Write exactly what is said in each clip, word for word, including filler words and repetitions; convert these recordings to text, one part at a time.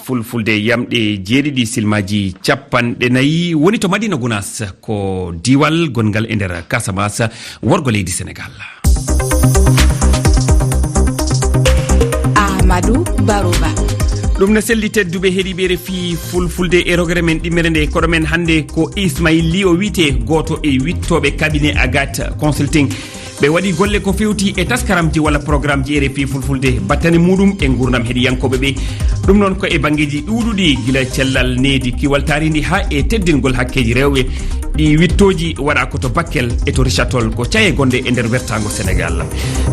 Fulfulde yamɗe jeeɗiɗi silmaaji capanɗe nayi woni to Madina Gunaas, ko diiwal gonngal e nder Casamance, worgo leydi Senegaal. Amadou Barouba. Ɗum no selli, tedduɓe heɗiiɓe R F I Fulfulde e rogere men ɗimmere nde. Koɗo men hannde ko Ismail Ly, o wiyetee gooto e wittooɓe cabinet Agathe Consulting. Ɓe waɗi golle ko fewti e taskaramji walla programji R F I Fulfulde, battane muɗum e nguurndam heɗiyankooɓe ɓe. Ɗum noon ko e banngeeji ɗuuɗuɗi, gila cellal needi, kiwal taarindi haa e teddingol hakkeeji rewɓe. Ɗi wittooji waɗa ko to Bakkel e to Richard Toll, ko caye gonɗe e nder wertaango Senegaal.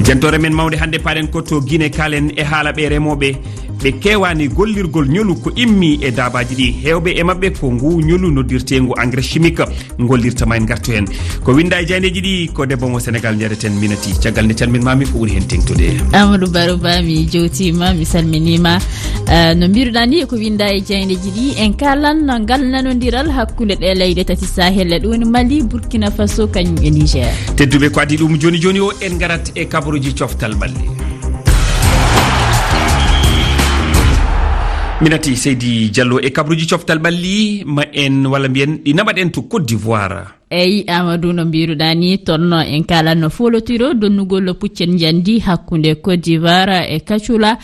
Jantoore men mawnde hannde, paaɗen ko to Guinée, kaalen e haala ɓe remooɓe ɓe keewaani gollirgol ñolu ko immi e daabaaji ɗi. Heewɓe e maɓɓe ko ngu ñolu noddirteengu engrais chimique ngollirta. Ma en ngartu heen. Ko winnda e jaayndeeji ɗi, ko debbo mo Senegaal njareten minati. Caggal nde calmin maami, ko ɓuri heen teŋtude. Amadou Baro Ba, mi jowtiima, mi salminiima. Eh, no mbiruɗaa ni, ko winnda e jaayndeeji ɗi, en kaalan ngal nanondiral hakkunde ɗe leyɗe tati Sahel, ɗum woni Mali, Burkina Faso, kañum e Niger. Tedduɓe, ko adii ɗum jooni jooni o, en ngarat e kabaruuji coftal ɓalli. Minati Seydi Diallo e kabaruuji coftal ɓalli, ma en, walla mbiyen, ɗi naɓaɗen to Côte d'Ivoire. Eyi, Amadou, no mbiruɗaa ni, toon no en kaalanno foolotiro donnugol puccen njandi hakkunde Côte d'Ivoire e Kacula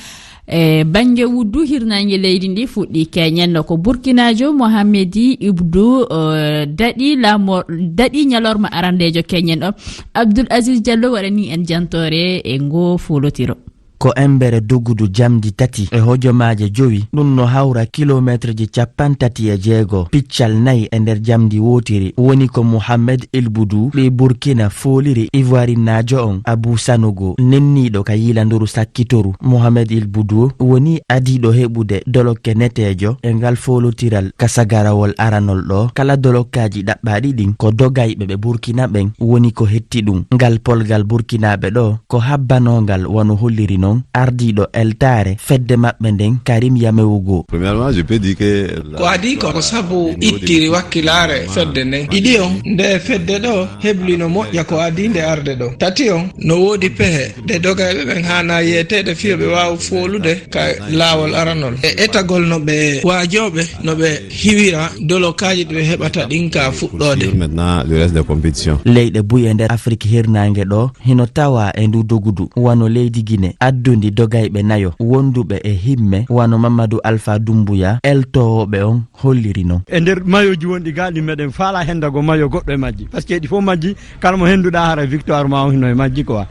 e bannge wuddu hirnaange leydi ndi fuɗɗi keñen. No ko Burkinaajo Mohamedi Ibdu, eh, daɗi laamo-, daɗi ñalorma arandeejo keñen o. Abdoul Aziz Diallo waɗani en jantoore e ngo foolotiro. Ko embere dogudu jamdi tati e hojomaaje jowi, ɗum no hawra kilomeeterji cappanɗe tati e jeego, piccal nayi e nder jamdi wootiri, woni ko Mohamed El Boudou, ɓii Burkina fooliri Ivoirinnaajo on Abou Sanogo, nenniiɗo ka yiilanduru sakkitoru. Mohamed El Boudou woni adiiɗo heɓude dolokke neteejo e ngal foolotiral ka sagarawol aranol ɗo. Kala dolokkaaji ɗaɓɓaaɗi ɗin, ko dogayɓe ɓe Burkina ɓen woni ko hetti ɗum. Ngal polgal Burkinaaɓe ɗo, ko habbanongal, wano holliri non ardiiɗo eltaare fedde maɓɓe nden, Karim Yamewugo. Premièrement, je peux dire que la... Ko adii ko, ko sabu ittiri wakkilaare fedde nden. Ɗiɗi on, nde fedde ɗo heblino moƴƴa ko adii nde arde ɗo. Tati on, no woodi pehe ɗe dogayɓe ɓen haana yeeteede fii yo ɓe waawu foolude ka laawol aranol. E etagol no ɓe waajooɓe, no ɓe hiwira dolokaaji ɗi ɓe heɓata ɗin ka fuɗɗoode. Maintenant, le reste des compétitions. Leyɗe buy e nder Afrik hirnaange ɗo, hino tawa e ndu dogudu, wano leydi Gine, addundi dogayɓe nayo, wonduɓe e himme, wano Mamadou Alpha Doumbouya, eltoowo ɓe on, holliri non. E nder mayoji wonɗi ga ɗi meɗen faala hendago mayo goɗɗo e majji. Parce que ɗi fof majji, kala mo henduɗa hara victoire ma on hino e majji quoi.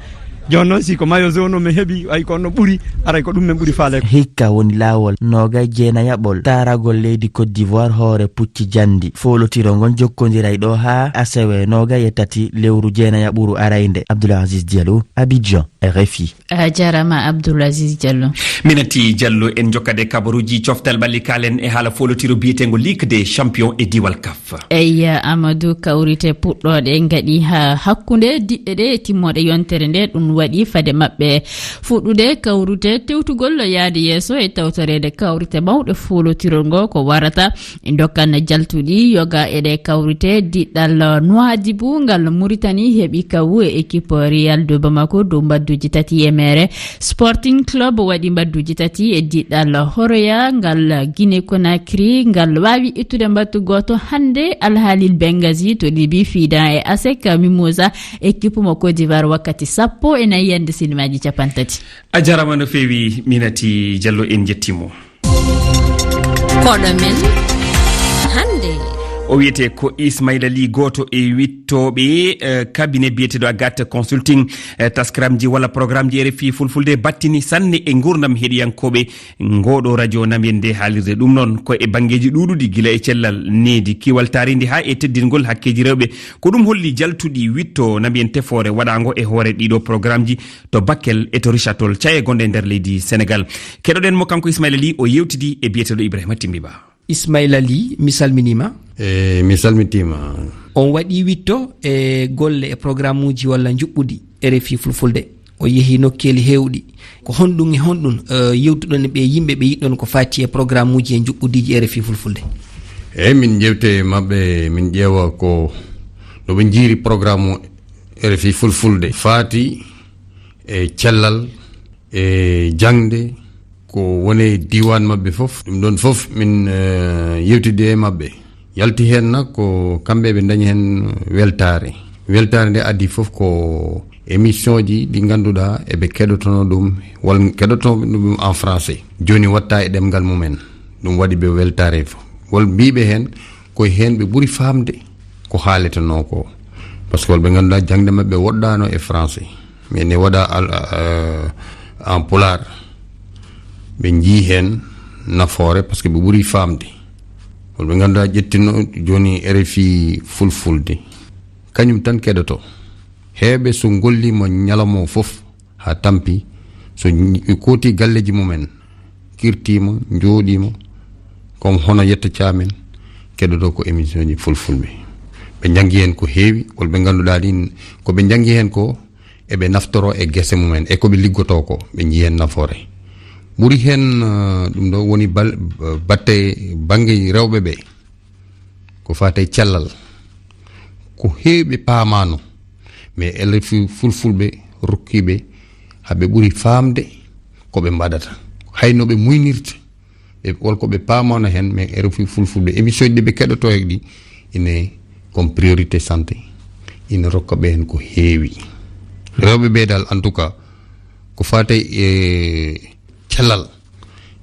Jooni noon si ko mayo jaune o min heɓi, ay ko no ɓuri, aray ko ɗum min ɓuri faale. Hikka woni laawol noogay jeenayaɓol taaragol leydi Côte d'Ivoire hoore pucci jandi. Foolotiro ngon jokkondiray ɗo haa asewe noogay e tati lewru jeenayaɓuru araynde. Abdoul Aziz Diallo, Abidjan, R F I. A jarama Abdoul Aziz Diallo. Minati Diallo, en jokkade kabaruji coftal ɓalli, kaalen e haala foolotiro biyetengo Ligue des Champions e diiwal CAF. Eyi, Amadou, kawrite puɗɗooɗe ngaɗi ha hakkunde diɗɗe ɗe e timmooɗe yontere nde. Ɗum waɗi fade maɓɓe fuɗɗude kawrute tewtugol yaade yeeso e tawtoreede kawrite mawɗe foolotirol ngo ko warata. E dokkan jaltuɗi yoga e ɗe kawrite, diɗɗal Nouadhibou ngal Mauritanie heɓi kawu e équipe Real de Bamako dow mbadduji tati e mere. Sporting Club waɗi mbadduji tati e diɗɗal Horoya ngal Guinée Conakry, ngal waawi ittude mbattu gooto hannde. Al Ahli Benghazi to Libye fiida e ASEC Mimosa, équipe mo Côte d'Ivoire, wakkati sappo e nayi yande sinimaaji capanɗe tati. A jarama no feewi, Minati Diallo, en jettimo. Koɗo men hannde. O wiyete ko Ismaila Ly, gooto e wittooɓe, eh, cabinet biyeteeɗo Agathe Consulting, eh, taskaramji walla programmeji R F I Fulfulde battini sanne e nguurndam heɗiyankooɓe ngooɗo radio Namiyen nde haalirde. Ɗum noon ko e banngeeji ɗuuɗuɗi, gila e cellal needi, kiwal taarindi haa e teddingol hakkeeji rewɓe. Ko ɗum holli jaltuɗi witto Namiyen tefoore waɗaango e hoore ɗiɗo programmeji to Bakel e to Richard Toll, caye gonɗe e nder leydi Senegal. Keɗoɗen mo, kanko Ismaila Ly, o yewtidi e biyeteeɗo Ibrahima Timbi Ba. Ismaila Ly, mi salminiima. E, mi salmitiima. On waɗi witto e golle e programmuji walla njuɓɓudi R F I Fulfulde. O yehi nokkeeli heewɗi. Ko honɗum e honɗum, eh, yewtuɗon e ɓe yimɓe ɓe yiɗɗon ko faati e programmuji e njuɓɓudiji R F I Fulfulde? Eyi, min jewte e maɓɓe, min ƴeewa ko no ɓe njiiri programme R F I Fulfulde faati e cellal, e jaŋde, ko woni e diiwaan maɓɓe fof, ɗum ɗoon fof min, eh, yewtidi e maɓɓe. Yalti heen nak ko kamɓe ɓe ndañi heen weltaare. Weltaare nde addi fof ko émission ji ɗi ngannduɗaa eɓe keɗotono ɗum, walla keɗotono ɗum en français. Jooni watta e ɗemngal mumen. Ɗum waɗi ɓe weltaare fof. Wol mbiiɓe heen ko heen ɓe ɓuri faamde ko haaletenoo ko. Parce que wol ɓe ngannduɗaa jaŋde maɓɓe woɗɗaano e français. Mais ne waɗa al-, euh, en pulaar. Ɓe njii heen nafoore parce que ɓe ɓuri faamde. Wol ɓe ngannduɗaa ƴettino jooni R F I fulfulde. Kañum tan keɗoto. Heewɓe so ngolliima ñalawma o fof haa tampi, so ñ-, kooti galleeji mumen, kirtiima, njooɗiima, comme hono yetta caamen, keɗoto ko émission ji fulfulɓe. Ɓe njanngi heen ko heewi, wol ɓe ngannduɗaa ɗin, ko ɓe njanngi heen ko, eɓe naftoro e gese mumen, e ko ɓe liggotoo ko, ɓe njii heen nafoore. Ɓuri heen, eh, ɗum ɗo woni bal-, batte bannge rewɓe ɓe. Ko faati e cellal, ko heewi ɓe paamaano, mais R F I fulfulɓe rokkiiɓe haa ɓe ɓuri faamde ko ɓe mbaɗata. Hay no ɓe muynirta, ɓe, wol ko ɓe paamaano heen, mais R F I fulfulɓe, émission ji ɗi ɓe keɗotoo e ɗi, ine comme priorité santé, ine rokka ɓe heen ko heewi. Rewɓe ɓe dal, en tout cas, ko faati e cellal,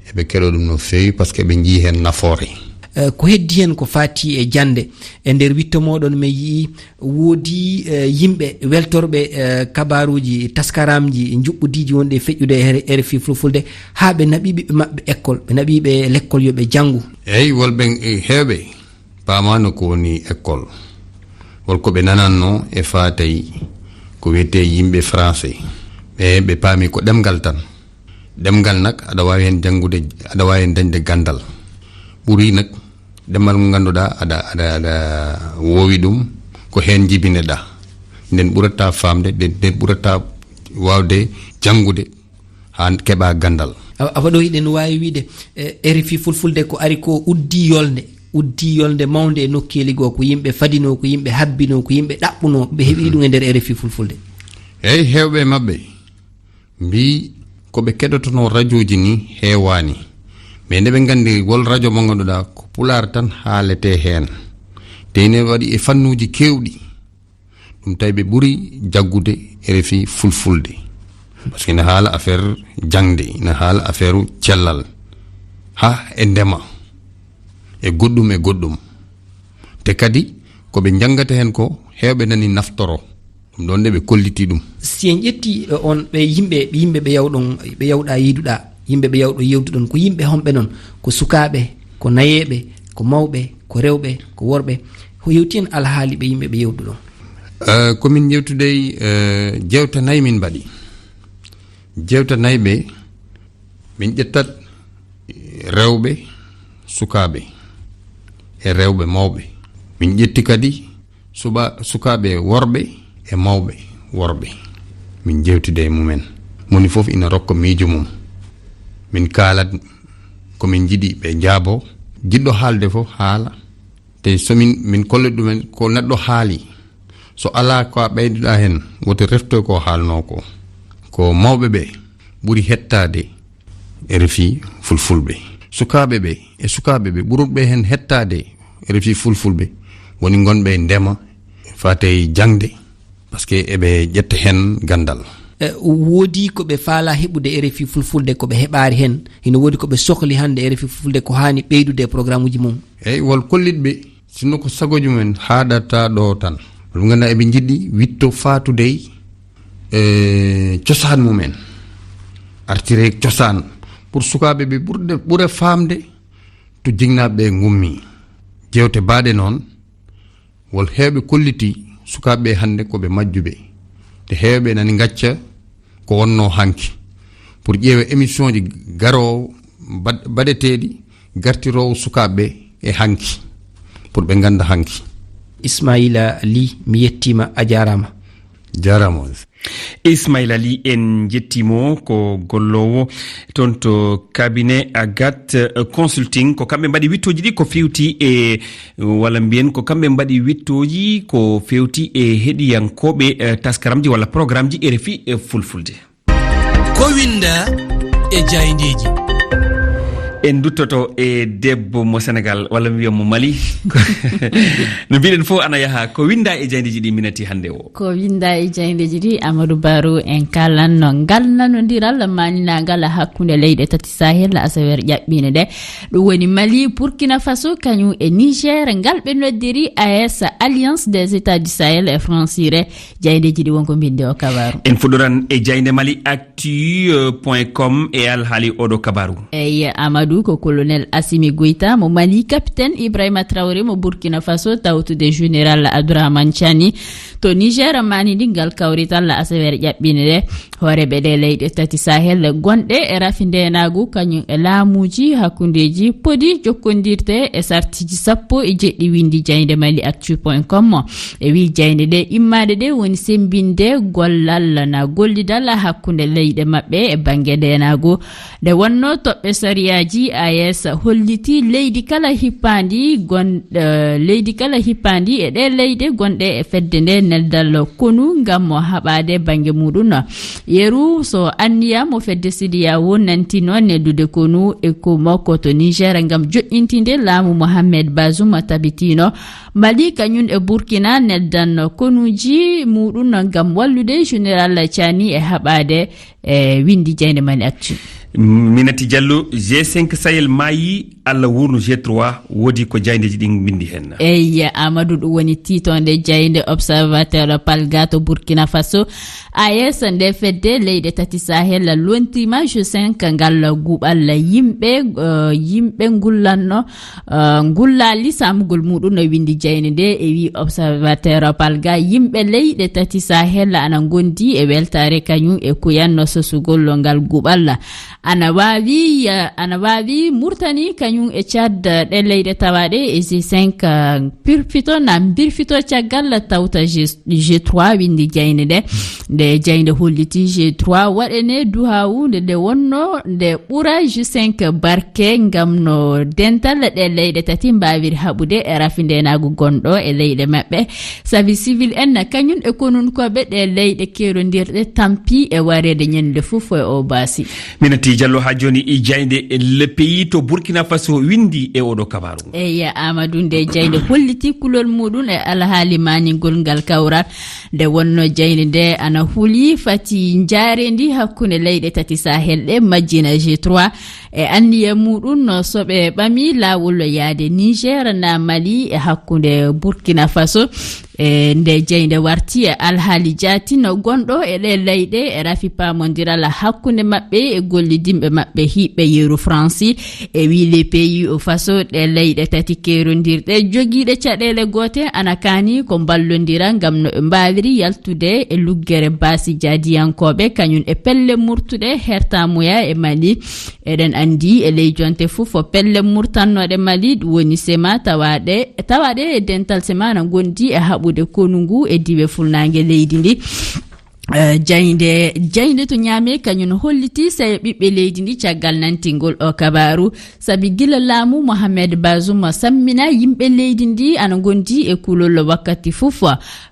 eɓe keɗo ɗum no feewi, parce que ɓe njii heen nafoore. Eh, ko heddi heen ko faati e jannde. E nder witto mooɗon, mi yii woodi, eh, yimɓe weltorɓe, eh, kabaaruuji, taskaramji, njuɓɓudiiji wonɗi e feƴƴude e R F I fulfulde, haa ɓe naɓi ɓiɓɓe maɓɓe école, ɓe naɓi ɓe lekkol yo ɓe janngu. Eey, wol ɓe, eh, heewɓe paamaano ko woni école. Wol ko ɓe nanannoo e faati e ko wiyetee yimɓe français. Ɓe, ɓe paami ko ɗemngal tan. Ɗemngal nak, aɗa waawi heen janngude, aɗa waawi heen dañde ganndal. Ɓuri nak, ɗemngal ngal ngannduɗaa aɗa, aɗa, aɗa woowi ɗum, ko heen njibineɗaa. Nden ɓurata faamde, nden, nden ɓurata waawde janngude haa keɓa ganndal. Awa, awa ɗo hiɗen waawi wiide, eh, R F I fulfulde ko ari ko uddi yolnde, uddi yolnde mawnde e nokkeeli goo, ko yimɓe fadinoo, ko yimɓe habbinoo, ko yimɓe ɗaɓɓunoo, ɓe heɓi ɗum e nder R F I fulfulde. Eey, heewɓe maɓɓe mbii ko ɓe keɗotonoo rajooji ni heewaani. Mais nde ɓe nganndi wol rajo mo ngannduɗaa ko pulaar tan haaletee heen. Te ine waɗi e fannuuji keewɗi. Ɗum tawi ɓe ɓuri jaggude R F I fulfulde. Parce que ina haala affaire jaŋde, ina haala affaire cellal. Haa e ndema, e goɗɗum e goɗɗum. Te kadi ko ɓe njanngata heen ko, heewɓe nani naftoro. Ɗum ɗoon nde ɓe kolliti ɗum. Si en ƴetti, eh, on ɓe yimɓe, yimɓe ɓe yawɗon, ɓe yawɗa yiiduɗa, yimɓe ɓe yawɗo yewtuɗon, ko yimɓe homɓe noon? Ko sukaaɓe, ko nayeeɓe, ko mawɓe, ko rewɓe, ko worɓe? Ho yewti en alhaali ɓe yimɓe ɓe yewtuɗon. Eh, ko min yewtude, eh, jeewte nayi min mbaɗi. Jeewte nayi ɓe, min ƴettat rewɓe, sukaaɓe e rewɓe mawɓe. Min ƴetti kadi suɓa-, sukaaɓe worɓe e mawɓe worɓe. Min jeewtida e mumen. Moni fof ina rokka miijo mum. Min kaalat ko min njiɗi, ɓe njaabo. Jiɗɗo haalde fof haala. Te so min, min kollit ɗumen ko neɗɗo haali. So alaa ko a ɓeyduɗaa heen, woto reftoy ko haalnoo ko. Ko mawɓe ɓe ɓuri hettaade R F I fulfulɓe. Sukaaɓe ɓe e sukaaɓe ɓe ɓurɓe heen hettaade R F I fulfulɓe woni ngonɓe e ndema, faate e jaŋde, parce que eɓe ƴetta heen ganndal. Eh, woodi ko ɓe faalaa heɓude R F I fulfulde ko ɓe heɓaari heen. Hino woodi ko ɓe sohli hannde R F I fulfulde ko haani ɓeydude e programuuji mum. Eey, wol kollitɓe, sinno ko sagooji mumen haaɗata ɗo tan. Ɗum ngannduɗaa eɓe njiɗi witto faatude, eh, cosaan mumen. Artire cosaan. Pour sukaaɓe ɓe ɓurɗe, ɓura faamde to jinnaaɓe ɓe ngummi. Jeewte baaɗe noon, wol heewɓe kolliti sukaaɓe ɓe hannde ko ɓe majjuɓe. Te heewɓe nani ngacca ko wonnoo hanki. Pour ƴeewa émission ji garoowo baɗ-, baɗeteeɗi gartiroowo sukaaɓe ɓe e hanki. Pour ɓe ngannda hanki. Ismaila Ly, mi yettiima, a jaaraama. Jaaraama. Ismaila Ly, en njettii mo, ko golloowo toon to cabinet Agathe Consulting. Ko kamɓe mbaɗi wittooji ɗi ko feewti e, walla mbiyen ko kamɓe mbaɗi wittooji ko feewti e heɗiyankooɓe, eh, taskaramji walla programmeji R F I, eh, fulfulde. Ko winnda e jaayndeeji. En duttoto e debbo mo Senegal, walla mi wiya mo Mali. No mbiɗen fof ana yaha. Ko winda e jayndeji ɗi minati hannde o? Ko winda e jayndeji ɗi, Amadou Barou, en kalanno ngal nanodiral maninaagal hakkunde leyɗe tati Sahel asaweere ƴaɓɓiinde ɗe. Ɗum woni Mali, Burkina Faso, kañum e Niger, ngal ɓe noddiri A S, Alliance des États du Sahel e francire. Jayndeji ɗi wonko mbindi o kabaru. En fuɗɗoran e jaynde Mali Actu point com e alhaali oɗo kabaru. Eyi, Amadou, ko colonel Assimi Goïta mo Mali, capitaine Ibrahima Traoré mo Burkina Faso, tawtude général Abdourahmane Tchiani to Niger, manidi ngal kawrital asaweere ƴaɓɓinde ɗe. Hooreeɓe ɗe leyɗe tati Sahel gonɗe e rafi ndeenaagu, kañum e laamuuji hakkundeeji podi jokkondirde e sartiji sappo e jeɗɗi, windi jaynde Mali Actu point com. E wi jaynde ɗe, immaade ɗe woni sembinde gollal na gollidal hakkunde leyɗe maɓɓe e bannge ndeenaagu. Nde wonno toɓɓe sariyaaji A S holliti leydi kala hippaandi gon-, eh, leydi kala hippaandi e ɗe leyɗe gonɗe e fedde nde neldal konu ngam mo haɓaade bannge muɗum. Yeru so anniya mo fedde C D A O nantino neldude konu e ko makko to Niger ngam joƴƴintinde laamu Mohamed Bazoum tabitino Mali, kañum e Burkina neldan konuuji muɗum ngam wallude Général Tchiani e haɓaade e windi jaynde Mali Actu. Minati Diallo, G cinq Sahel maayi, Allah wuurnu G trois, woodi ko jayndeji ɗin mbindi hen. Eyi, Amadou, ɗum woni tiitonde jaynde Observateur Palga to Burkina Faso. A S nde fedde leyɗe tati Sahel lontima G cinq ngal guɓal yimɓe, eh, yimɓe ngullanno, eh, ngullaali samugol muɗum no windi jaynde nde. E wi Observateur Palga, yimɓe leyɗe tati Sahel ana ngondi e weltaare kañum e kuyanno sosugol ngal guɓal. Ana waawi, eh, ana waawi Murtani kañum e Tchad, ɗe leyɗe tawaɗe e G cinq, eh, pirfito na mbirfito caggal tawta G, G trois, windi jaynde nde. Nde jaynde holliti G trois waɗene duhawu nde nde wonno nde ɓura G cinq barke ngam no dental ɗe leyɗe tati mbawiri haɓude e rafi ndenagu gonɗo e leyɗe maɓɓe. Sabi civil en kañum e konunkoɓe ɗe leyɗe kerondirɗe tampi e warede ñande fof e o basi. Minati Diallo, ha joni i jaynde Le Pays to Burkina Faso windi e oɗo kabaru. Eyi, Amadou, nde jaynde holliti kulol muɗum e alhaali maningol ngal kawral. Nde wonno jaynde nde ana huli fati njaarendi hakkunde leyɗe tati Sahel ɗe majjina G trois e anniya muɗum no soɓe ɓami laawol yaade Niger na Mali e hakkunde Burkina Faso. E nde jaynde warti e alhaali jaatino gonɗo e ɗe leyɗe e rafi pamondiral hakkunde maɓɓe e gollidinɓe maɓɓe hiɓɓe yeru Fransi. E wi Le Pays o Faso, ɗe leyɗe tati kerondirɗe jogiiɗe caɗeele goote ana kaani ko mballondira ngam no ɓe mbaawiri yaltude e luggere baasi jaadiyankooɓe kañum e pelle murtuɗe hertamuya e Mali. Eɗen anndi e ley jonte fof o pelle murtannooɗe Mali woni sema tawaɗe, tawaɗe e dental sema na ngondi e haɓude konu ngu e diwe fulnaange leydi ndi. Eh, jaynde, jaynde to Ñaame kañum holliti sayo ɓiɓɓe leydi ndi caggal nantingol o kabaru. Sabi gila laamu Mohamed Bazoum sammina yimɓe leydi ndi ana ngondi e kulol wakkati fof.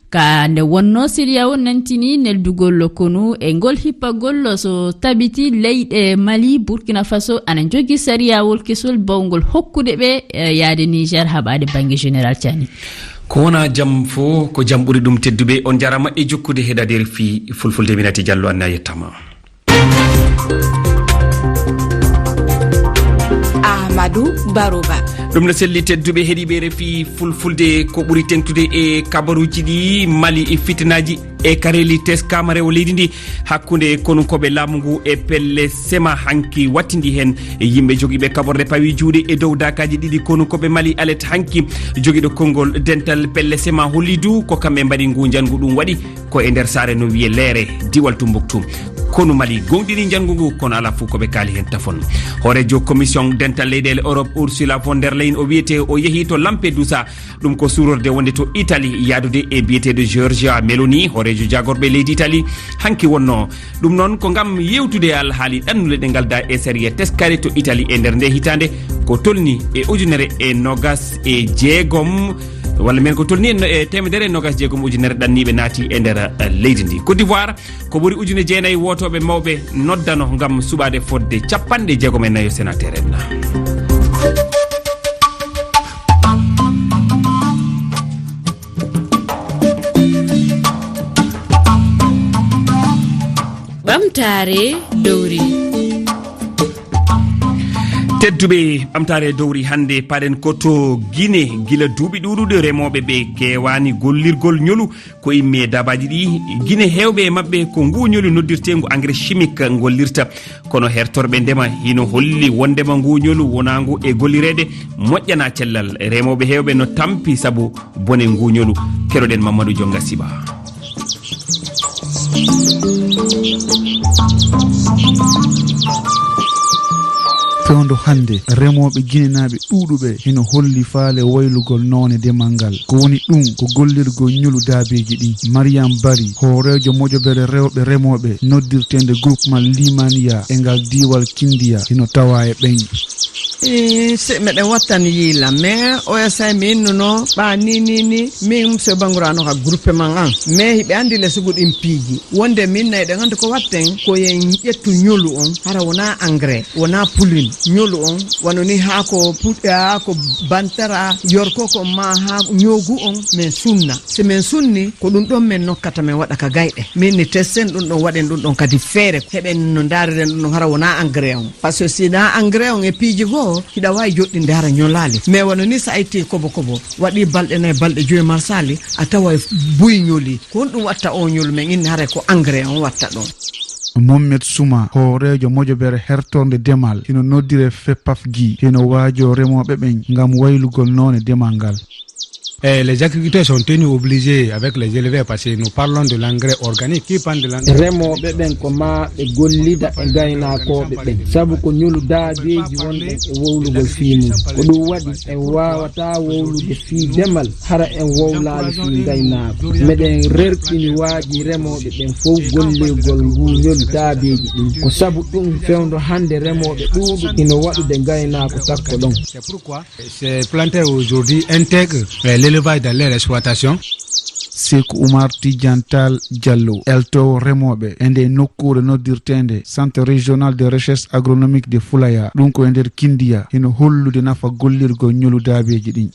Ka nde wonno C D A O nantini neldugol konu e ngol hippagol so tabiti leyɗe Mali, Burkina Faso ana jogi sariyawol kesol bawngol hokkude ɓe, eh, yaade Niger haɓade bangge Général Tchani. Ko wona jam fo, ko jam ɓuri ɗum tedduɓe. On jarama e jokkude heɗade R F I Fulfulde, Minati Diallo, Anna yettama. Ahmadou Baroba. Ɗum no selli tedduɓe heɗiɓe R F I Fulfulde, ko ɓuri teŋtude e kabaruji ɗi Mali e fitinaji e kareli teskama rewo leydi ndi hakkunde konukoɓe laamu ngu e pelle sema hanki wattidi hen e yimɓe jogiiɓe kaɓorde pawi juuɗe e dow dakaji ɗiɗi konukoɓe Mali alet hanki jogiiɗo konngol dental pelle sema holli du ko kamɓe mbaɗi ngu njangu ɗum waɗi ko e nder saare no wiye Leere diwal Tumbuktu. Konu Mali gonɗini njangu ngu kono ala fof ko ɓe kaali hen tafon. Hoorejo commission dental leyɗele Europe Ursula von der Leyen o wiyete o yeehi to Lampedusa. Ɗum ko suurorde wonde to Italie, yaadude e biyeteeɗo Giorgia Meloni, hooreejo jaagorɓe leydi Italie. Hanki wonno ɗum noon ko ngam yewtude e alhaali ɗannule ɗe ngalda e sariya teskare to Italie e nder nde hitaande, ko tolni e ujunere e nogas e jeegom, Walla mbiyen ko tolnii e teemedere e noogaas e jeegom ujunere ɗanniiɓe naati e nder, eh, leydi ndi. Côte d'Ivoire, ko ɓuri ujune jeenayi wootooɓe mawɓe noddano ngam suɓaade fotde capanɗe jeegom e nayo senateur en. Ɓamtaare dowri. Tedduɓe, Ɓamtaare dowri hannde, paɗen ko to Gine. Gila duuɓi ɗuuɗuɗe, remooɓe ɓe keewaani gollirgol ñolu ko immee daabaaji ɗi. Gine, heewɓe e maɓɓe ko nguu ñolu noddirteengu engrais chimique ngollirta. Kono hertorɓe ndema hino holli wonndema nguu ñolu wonaa ngu e gollireede moƴƴanaa cellal. Remooɓe heewɓe no tampi sabu bone nguu ñolu. Keɗoɗen Mamadou Jonga Siba. Fewndo hannde, remooɓe ginenaaɓe ɗuuɗuɓe hino holli faale waylugol noone demal ngal. Ko woni ɗum ko gollirgol ñolu daabeeji ɗin. Mariam Bari, hooreejo mojobere rewɓe remooɓe noddirteende Groupement Limaniya e ngal diiwal Kindiya, hino tawaa e ɓen. Ii, se meɗen wattani yiila, mais O S I mi innuno ɓa ni, ni, ni, min se bangurano ka groupement an. Mais hiɓe andi le sugu ɗin piiji. Wonde min nay ɗen andi ko watten, ko yen ƴettu ñolu on, hara wona engrais, wona pulin. Ñolu on, wano ni haako puɗɗa, haako bantara, yorko ko ma ha ñoogu on, men sunna. Si men sunni, ko ɗum ɗon men nokkata men waɗa ka gayɗe. Min ni tessen ɗum ɗon, waɗen ɗum ɗon kadi feere. Heɓen no ndaariren ɗum ɗon, hara wona engrais on. Parce que si na engrais on e piiji goo, hiɗa waawi joɗɗinde hara ñolaali. Mais wano ni sa itti kobo kobo, waɗi balɗe nayi, balɗe joyi marsaali, a tawa buy ñoli. Ko honɗum watta o ñolu men inni haray ko engrais on watta ɗum? Mohamed Souma, hooreejo mojobere hertornde demal, hino noddire fepafgi, hino waajoo remooɓe ɓen ngam waylugol noone demal ngal. Et les agriculteurs sont tenus obligés avec les éleveurs parce que nous parlons de l'engrais organique. Qui parle de l'engrais? Remooɓe ɓen ko maa ɓe gollida e gaynaakooɓe ɓen, sabu ko ñolu daabeeji wonɗen e wowlugol fii mum. Ko ɗum waɗi en waawataa wowlude fii demal hara en wowlaali fii ngaynaako. Meɗen rerɗini waaji remooɓe ɓen fow gollirgol nguu ñolu daabeeji ɗin. Ko sabu ɗum fewndo hannde remooɓe ɗuuɗuɓe hino waɗude ngaynaako takko ɗon. C'est pourquoi ces planteurs aujourd'hui intègrent, euh, l'élevage dans leur exploitation. Seeku Umar Tidiane Tall Diallo, eltoowo remooɓe e nde nokkuure noddirteende Centre Régional de Recherche Agronomique de Fulaya, ɗum ko e nder Kindiya, hino hollude nafa gollirgol ñolu daabeeji ɗin.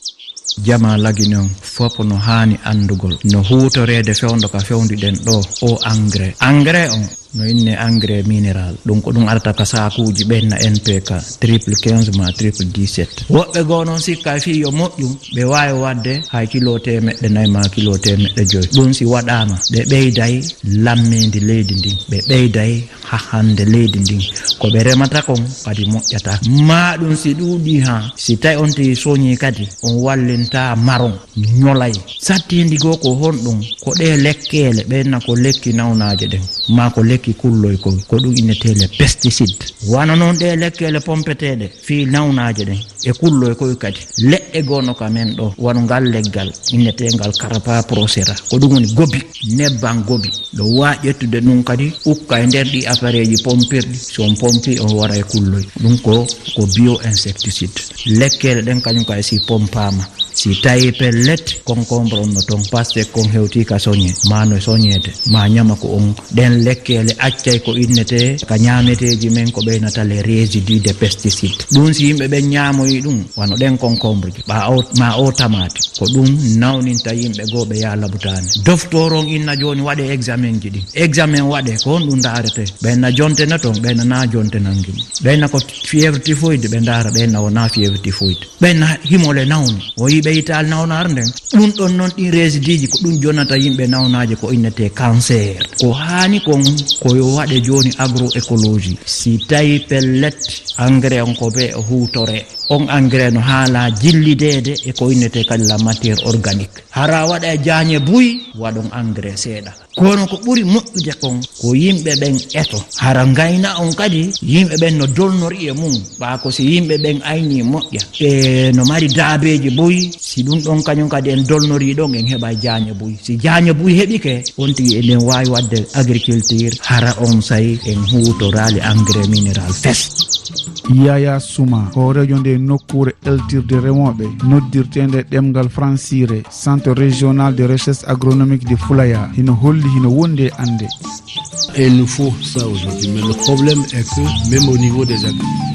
Jamaa Lagine on fof no haani anndugol no huutoreede fewndo ka fewndiɗen ɗoo o engrais. Engrais on no innee engrais minéral. Ɗum ko ɗum arata ka saakuuji ɓenna N P K triple quinze ma triple dix-sept. Woɓɓe goo noon sikka fii yo moƴƴu, ɓe waawi waɗde hay kilo teemeɗɗe nayi ma kilo teemeɗɗe joyi. Ɗum si waɗaama, ɓe ɓeyday lammeendi leydi ndin, ɓe ɓeyday hahande leydi ndin. Ko ɓe remata kon kadi moƴƴata. Maa ɗum si ɗuuɗii haa, si tawi on tigi soñii kadi, on wallinta maron. Ñolay. Satteendi goo ko honɗum? Ko ɗee lekkeele, ɓenna ko lekki nawnaaje ɗen, maa ko lekki kulloy koy, ko ɗum innetee les pesticides. Wano noon ɗee lekkeele pompeteeɗe fii nawnaaje ɗen e kulloy koy kadi. Leɗɗe goo no ka men ɗoo, wano ngal leggal inneteengal Carpaprocera, ko ɗum woni gobi, nebban gobi. Ɗo waa ƴettude ɗum kadi, ukka e nder ɗi afareeji pompirɗi, si on pompi, on wara e kulloy. Ɗum ko, ko bio insecticide. Lekkeele ɗen kañum kay si pompaama, si tawi pellet, concombre on no ton, pastèque kon hewti ka soñe, ma no soñeede, ma ñama ko on. Ɗen lekkeele accay ko innetee ka ñaameteeji men ko ɓeynata les résidus de pesticide. Ɗum si yimɓe ɓen ñaamoyi ɗum, wano ɗen concombre ji, ɓa o, ma o tamaate, ko ɗum nawninta yimɓe goo ɓe yaha labutaane. Docteur on inna jooni waɗe examen ji ɗin. Examen waɗe, ko honɗum ndaarete? Ɓenna jonte na ton, ɓenna na jonte nangi. Ɓenna ko fièvre typhoïde ɓe ndaara, ɓenna wona fièvre typhoïde. Ɓenna himole nawni. O yi ɓe yitaali nawnaare nden. Ɗum ɗon non ɗin résidiiji ko ɗum jonata yimɓe nawnaaje ko innetee cancer. Ko haani kon ko yo waɗe jooni agroécologie. Si tawi pellet engrais on ko ɓe o huutore. On engrais no haala jillideede e ko innetee kadi la matière organique. Hara waɗa e jaañe buy, waɗon engrais seeɗa. Kono ko ɓuri moƴƴude kon ko yimɓe ɓen eto. Hara ngayna on kadi, yimɓe ɓen no dolnori e mum. Ɓaa ko si yimɓe ɓen ayni moƴƴa, ɓe no mari daabeeji buy. Si ɗum ɗon kañum kadi en dolnori ɗon, en heɓa jaañe buy. Si jaañe buy heɓike, on tigi eɗen waawi waɗde agriculture, hara on say en huutoraali engrais minéral fes. Yaya Suma, hooreejo nde nokkuure eltirde remooɓe, noddirteende ɗemngal fransiire Centre Régional de Recherche Agronomique de Fulaya, hino holli hino wondi e annde. Et il nous faut ça aujourd'hui. Mais le problème est que même au niveau des agriculteurs,